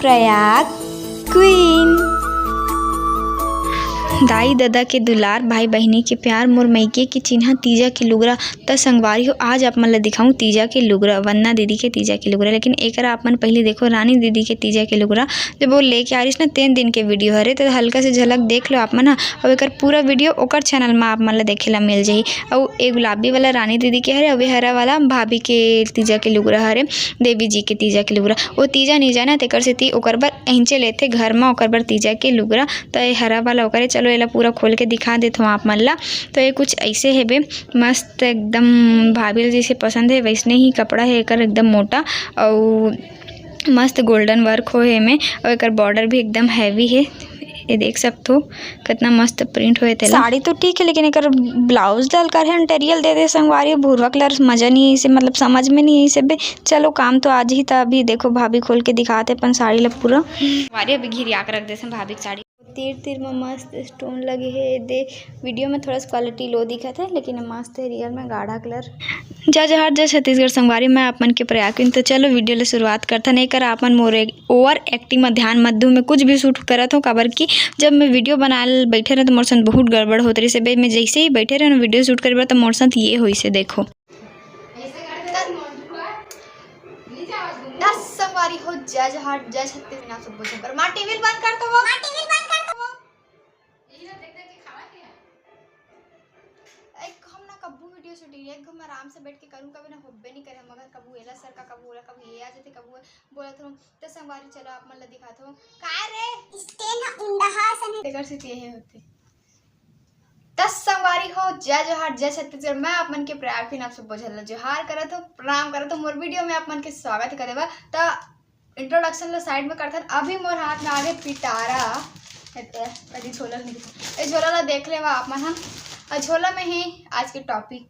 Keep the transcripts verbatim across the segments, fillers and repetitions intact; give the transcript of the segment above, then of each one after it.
Prayag queen. दाई ददा के दुलार, भाई बहिनी के प्यार, मोर मइके के चिन्हा तीजा के लुगरा। त संगवारी हो, आज आप मन ल दिखाऊं तीजा के लुगरा, वंदना दीदी के तीजा के लुगरा। लेकिन एकर आप मन पहिली देखो रानी दीदी के तीजा के लुगरा, जब वो लेके आ रहिस ना, तेन दिन के वीडियो हरे, त हल्का से झलक देख लो आप मन ह। अब एकर पूरा वीडियो ओकर चैनल म आप मन ल देखे ल मिल जाही। अउ ए गुलाबी वाला रानी दीदी के हरे, अउ ए हरा वाला भाभी के तीजा के लुगरा हरे, देवी जी के तीजा के लुगरा। वो तीजा नहीं जाना, तेकर सेती ओकर बर एंचे लेथे घर म, ओकर बर तीजा के लुगरा। त ए हरा वाला ओकरे, चलो एला पूरा खोल के दिखा देथव आप मन ला। त ये कुछ ऐसे हेबे, मस्त एकदम भाभी ल जैसे पसंद हे वैसने ही कपड़ा हे एकर, एकदम मोटा अउ मस्त गोल्डन वर्क होए हे एमे, अउ एकर बॉर्डर भी एकदम हैवी हे। ये देख सकथो कितना मस्त प्रिंट होए तेला। साड़ी तो ठीक है, लेकिन एकर ब्लाउज डल कर है अंटेरियल दे दे संगवारी, भूरवा कलर मजा नहीं है इसे, मतलब समझ में नहीं है इसे बे। चलो काम तो आज ही था, अभी देखो भाभी खोल के दिखाते अपन साड़ी ला पूरा। संगवारी अभी घिरिया के रख देसन भाभी के साड़ी। तीर तीर में मस्त स्टोन लगे हे। दे वीडियो में थोड़ा सा क्वालिटी लो दिखत हे, लेकिन मस्त हे रियल में गाढ़ा कलर। जय जोहार, जय छत्तीसगढ़ संगवारी, मैं आप मन के प्रयाग क्वीन। तो चलो वीडियो ले शुरुआत करथन। एकर आप मन मोर ओवर एक्टिंग में ध्यान मत दू, मैं कुछ भी शूट करत हूँ, काबर कि जब मैं वीडियो बनाए ल बैठे रहे तो मोर संग बहुत गड़बड़ होत रहिस हे बे। मैं जैसे ही बैठे रहे ना वीडियो शूट करे बर, तो मोर संग ये होइस हे, देखो। त संगवारी हो, जय जोहार, जय छत्तीसगढ़, आप सबको शंकर। माँ, टीवी बंद कर तो वो, माँ, टीवी बंद कर तो वो। यही ना देख देख के खावा के है। एक हम ना कब्बू वीडियो शूटिंग, एक हम आराम से बैठ के करूँ, कभी ना होबे नहीं करे, मगर कब्बू एला सर का, कब्बू ओला, कब्बू ये आ जाते, कब्बू बोलत रहूँ। त संगवारी चलो आप मन ला दिखात हूँ। का रे? स्टेन ह उंडहा सन हे। तेकर से ये होते। त संगवारी हो, जय जोहार, जय छत्तीसगढ़। मैं आप मन के प्रयाग क्वीन, आप सब बोझल ला जोहार करत हो, प्रणाम करत हो। मोर वीडियो में आप मन के स्वागत करे बा। त इंट्रोडक्शन ला साइड में करथन। अभी मोर हाथ में आगे पिटारा। ए, ए, अभी झोला नहीं दिखा। ए झोला ला देख लेवा आप मन ह। अ झोला में ही आज के टॉपिक,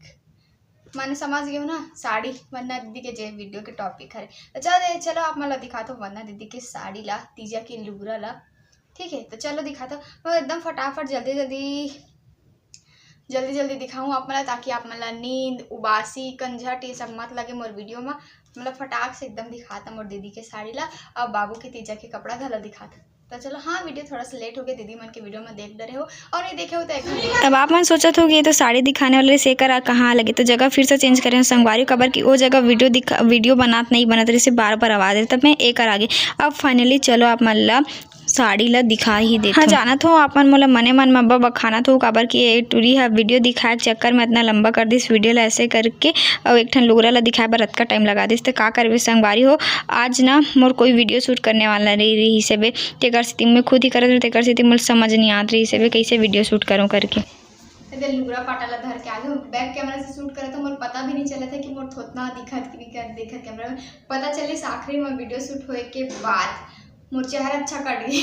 माने समझ गए हो ना, साड़ी, वंदना दीदी के जे वीडियो के टॉपिक हरे। तो चलो, चलो आप मन ला दिखात हो वंदना दीदी के साड़ी ला, तीजा के लुगरा ला। ठीक है, तो चलो दिखात हो। मैं एकदम फटाफट जल्दी जल्दी जल्दी जल्दी दिखाऊँ आप मन ला, ताकि आप मन ला नींद, उबासी, कंझट ये सब मत लगे मोर वीडियो में। मतलब फटाक से एकदम दिखात हो मोर दीदी के साड़ी ला। अब बाबू के तीजा के कपड़ा घला दिखात हो। तो चलो, हाँ, वीडियो थोड़ा सा लेट हो गया, दीदी मन के वीडियो में देख डरे हो और नहीं देखे हो तो एक घंटे। तब आप मन सोचत हो कि ये तो साड़ी दिखाने वाले से एकर आ कहाँ लगे, तो जगह फिर से चेंज करे हो संगवारी, काबर कि वो जगह वीडियो दिखा, वीडियो बनात नहीं बनत रहिस हे, बार बार आवाज है, तब मैं एकर आगे। अब फाइनली चलो आप मन ला साड़ी ला दिखा ही देथन। हाँ, जानत हो, आप मन मोला मने मन म अब्बा बखानत हो, काबर कि ये टूरी ह वीडियो दिखाए के चक्कर में इतना लंबा कर दिस वीडियो ला ऐसे करके, अउ एक ठन लुगरा ला दिखाए बर अतका टाइम लगा दिस। त का करबे संगवारी हो, आज ना मोर कोई वीडियो शूट करने वाला नहीं रहिस हे बे, तेकर सेती मैं खुद ही करत रहे, तेकर सेती मोला समझ नहीं आत रहिस हे बे, कैसे वीडियो शूट करूँ करके। एदे लुगरा पाटा ला धर के आगे बैक कैमरा से शूट करत हो, मोर पता भी नहीं चलत हे कि मोर थोथना दिखत कि नहीं कर-, दिखत कैमरा में। पता चलिस आखिरी में वीडियो शूट होए के बाद मोर चेहरा अच्छा कट गई,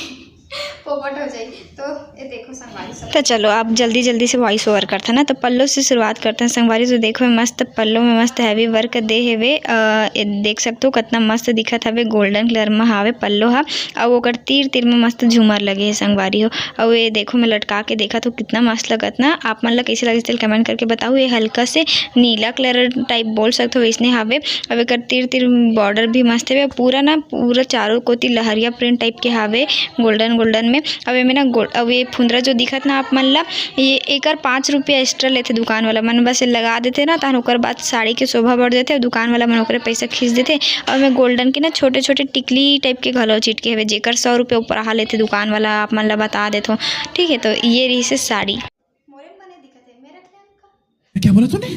पोपट हो जाई। तो ये देखो संगवारी सब। तो चलो, आप जल्दी जल्दी से वॉइस ओवर करते हैं ना, तो पल्लो से शुरुआत करते हैं संगवारी। तो देखो, मस्त पल्लो में मस्त हैवी वर्क दे हेवे। अ, ये देख सकते हो कितना मस्त दिखत हवे, गोल्डन कलर में हावे पल्लो हा। अउ ओकर तीर तीर में मस्त झूमर लगे हे संगवारी हो। अउ ये देखो, मैं लटका के देखत हो, कितना मस्त लगत ना। आप मन ला कैसे लगिस तेल कमेंट करके बताओ। ये हल्का से नीला कलर टाइप बोल सकत हो, वैसने हावे। अब एकर तीर तीर बॉर्डर भी मस्त हवे, पूरा ना, पूरा चारों कोती लहरिया प्रिंट टाइप के हावे, गोल्डन गोल्डन में। अब एमे ना गो-, अब ये फुंदरा जो दिखत ना आप मन ला, ये एकर पाँच रुपया एक्स्ट्रा लेथे दुकान वाला मन, बस ये लगा देथे ना, तहन ओकर बाद साड़ी के शोभा बढ़ जाथे, अउ दुकान वाला मन ओकरे पैसा खींच देथे। अउ एमे गोल्डन के ना छोटे छोटे टिकली टाइप के घलो चिटके हवे, जेकर सौ रुपया ऊपर आहा लेथे दुकान वाला, आप मन ला बता देथो। ठीक है, तो ये रहिसे साड़ी। मोरे बने दिखत है, मेरा क्या? क्या बोला तूने?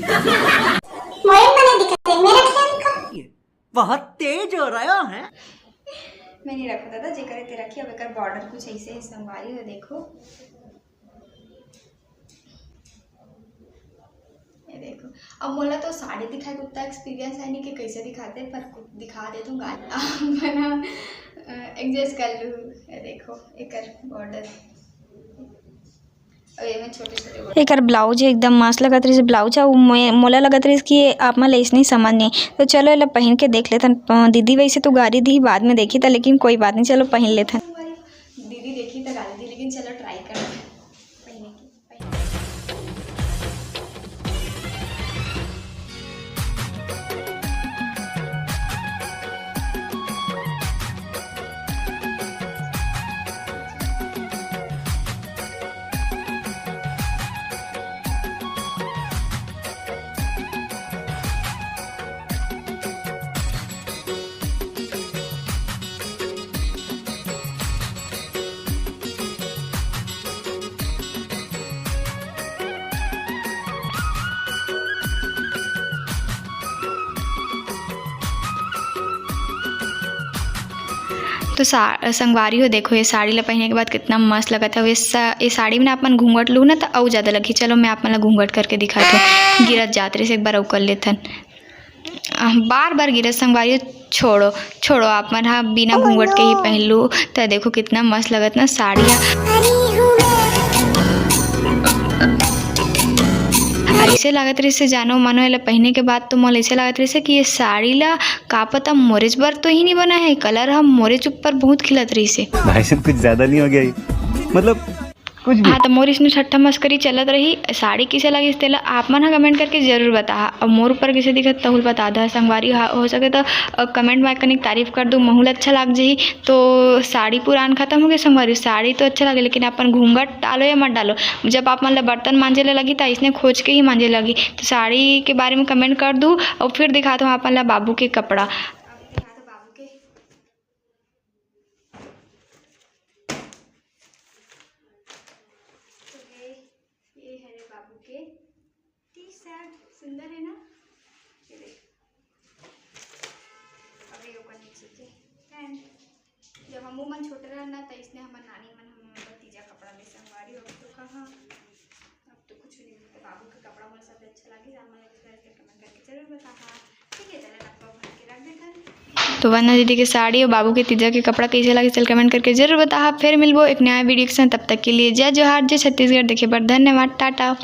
मोरे बने दिखत है, मेरा क्या? बहुत तेज हो रहा है। मैं नहीं रखो दादा, जेकर ते रखी। अब एकर बॉर्डर कुछ ऐसे है संगवारी हो, देखो, ये देखो। अब मोला तो साड़ी दिखाए के उतना एक्सपीरियंस है नहीं कि कैसे दिखाते, पर कु-, दिखा दे दूँ गाना। एडजस्ट कर लूँ। ये देखो, एकर बॉर्डर। अउ एमे छोटे-छोटे गोल। एकर ब्लाउज एकदम मस्त लगत रहिस, ब्लाउज ह, मो-, मोला लगत रहिस कि आप मन ल अइसने समझ नहीं। तो चलो, एला पहिन के देख लेथन। अ, दीदी वैसे तो गारी दी बाद में देखी था, लेकिन कोई बात नहीं, चलो पहिन लेथन। दीदी देखी तो गारी दी, लेकिन चलो ट्राई कर पहने की। तो सा-, संगवारी हो, देखो, ये साड़ी ला पहिने के बाद कितना मस्त लगत हवे। सा-, ये साड़ी में ना अपन घूंघट लू ना, त अउ ज्यादा लगही। चलो, मैं आप मन ला घूंघट करके दिखात हूँ। गिरत जात रहिस, एक बार अउ कर लेथन। आह, बार बार गिरत संगवारी हो, छोड़ो, छोड़ो, आप मन हा बिना घूंघट के ही पहन लू। त देखो, कितना मस्त लगत ना साड़ी हा। ऐसे लागत रहिसे, जानो मानो, एला पहिने के बाद तो मोला ऐसे लागत रहिसे कि ये साड़ी ला का पता मोरेच बर तो ही नहीं बना है, कलर ह मोरेच ऊपर बहुत खिलत रहिसे। भाई साहब, कुछ ज्यादा नहीं हो गया ये? मतलब, कुछ भी। हाँ, तो मोर इसने ठट्ठा मस्करी चलत रही। साड़ी किसे लगिस, तेला आप मन ह कमेंट करके जरूर बताहा। और मोर ऊपर किसे दिखत, तहुल बता दहा संगवारी। हा, हो सके तो, अ, कमेंट में कनिक तारीफ कर दू, महूल अच्छा लाग जही। तो साड़ी पुरान खत्म हो गए संगवारी, साड़ी तो अच्छा लगे, लेकिन अपन घूंघट डालो या मत डालो, जब आप मन ला बर्तन मांजे ला लगी, त इसने खोज के ही मांजे लगी। तो साड़ी के बारे में कमेंट कर दू, और फिर दिखात हूँ आप मन ला बाबू के कपड़ा। तो ये, ये है रे बाबू के टी शर्ट, सुंदर है ना? ये देख, अभी ओकर नीचे के पैंट। जब हमू मन छोटे रहन ना, त इसने हमर नानी मन हमन बर तीजा कपड़ा ले संगवारी हो, तो कहाँ, अब तो कुछ नहीं मिलता। बाबू के कपड़ा मोला सबले अच्छा लगे, आप मन ला भी करके कमेंट करके जरूर बताहा। ठीक है, चलो, डब्बा भर के रख देथन। तो वंदना दीदी के साड़ी और बाबू के तीजा के कपड़ा कैसे लगे, चल कमेंट करके जरूर बताहा। फिर मिलबो एक नया वीडियो के साथ, तब तक के लिए जय जोहार, जय छत्तीसगढ़। देखे बर धन्यवाद, टाटा।